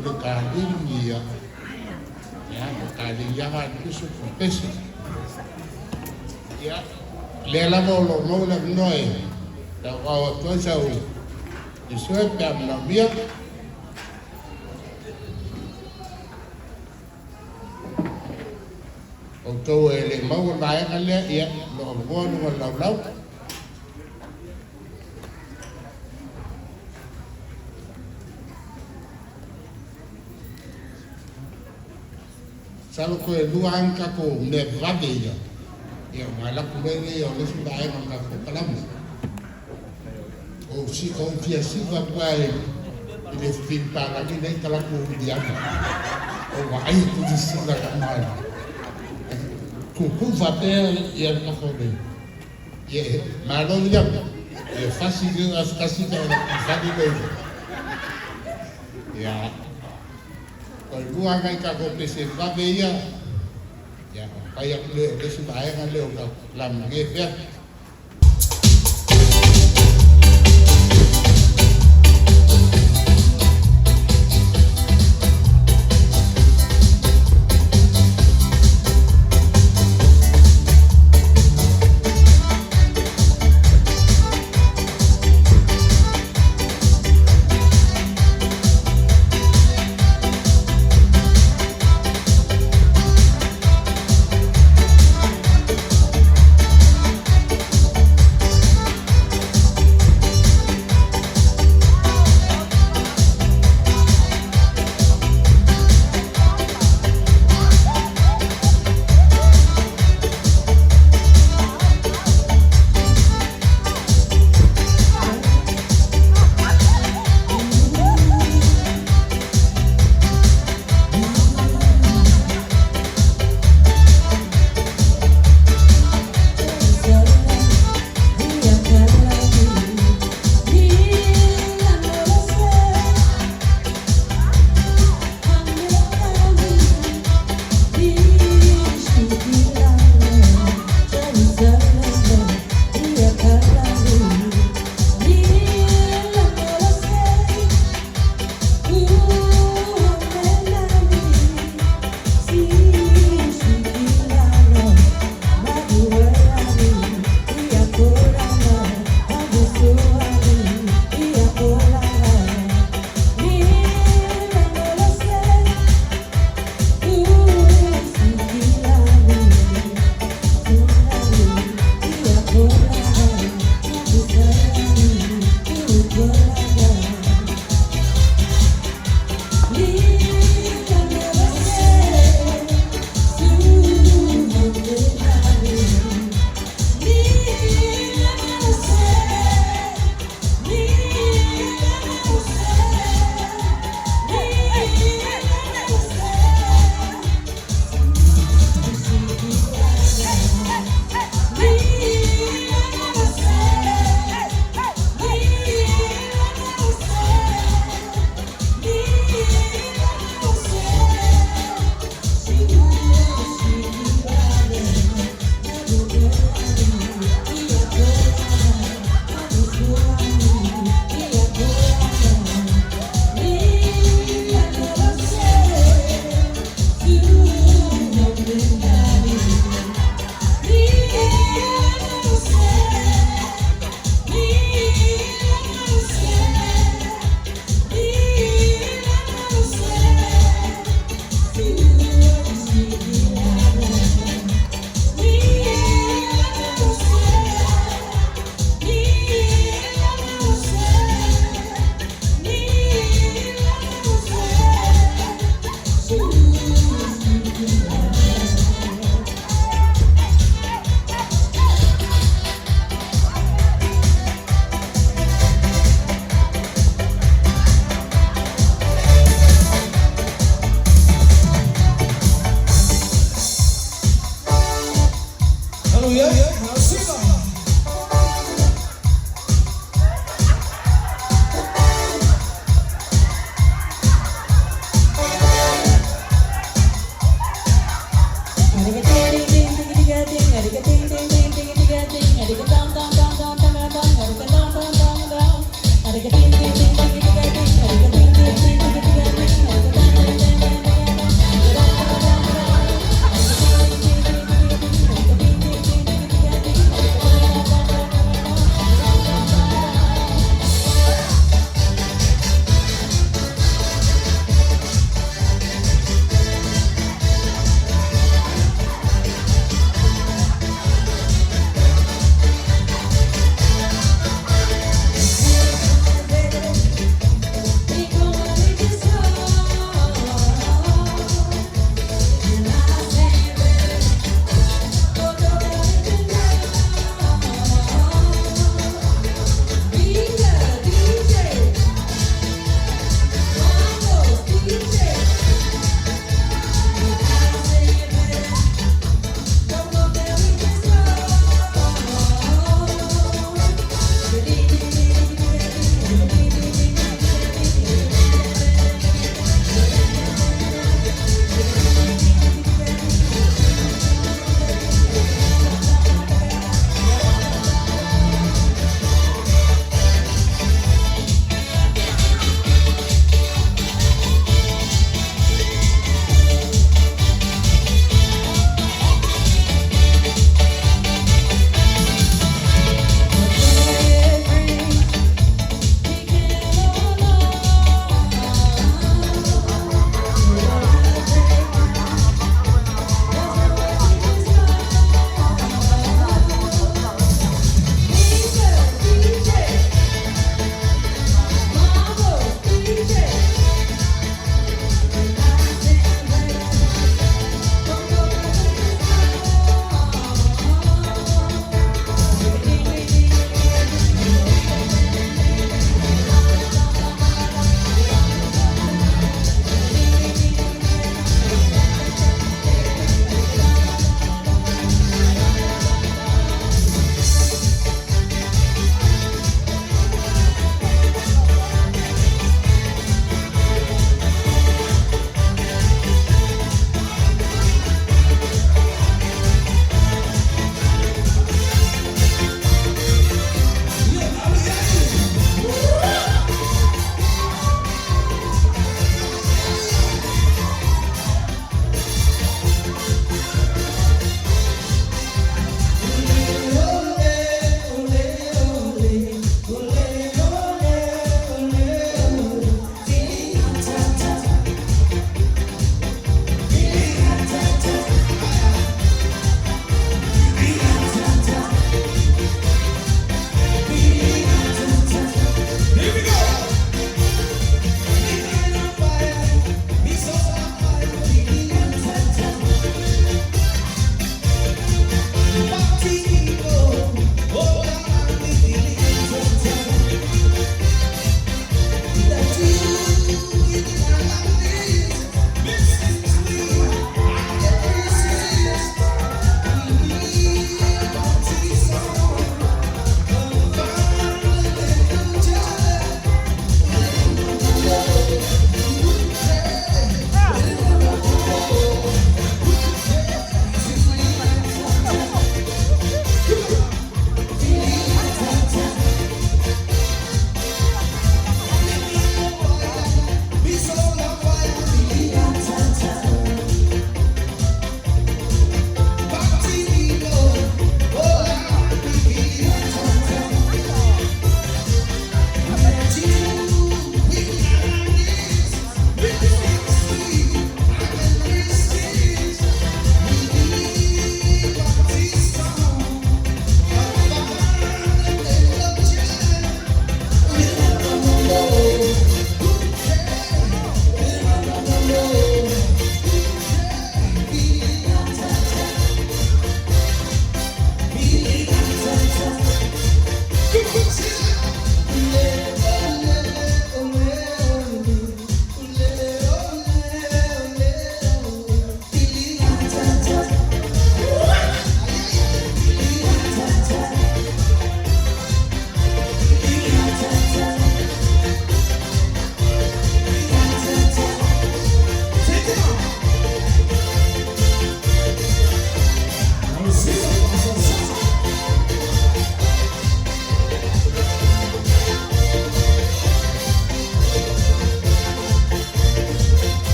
O le taleni ia, ia o taleni lava a le uso pese. Ia, lea lava o lo o maua le avanoa e tauau atu ai sau Iesu pe a manaomia. Outou e le maua le vaega lea, ia, o lo o avanoa luga o le laulau. Masalo toe lua lava ni tatou mea vave ia, ia ona alu atu loa lea o le isi vaega o le tatou polokalame. Ou fia siva atu lava i le filipalagi lea i talaatu o Wiliama. Ou vaai atu i le siva tama tutu faapea ia le tatou nei. Ia, malo Wiliama. Ia fasi le afakasi ta ona fali lea. Ia, toe lua nai tatou pese vave ia, ia, ona fai atu lea o le isi vaega lea o tatou polokalame i lenei afiafi.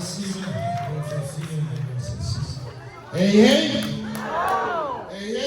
9 mo le fiafia ma mo le silasila. Hei hei.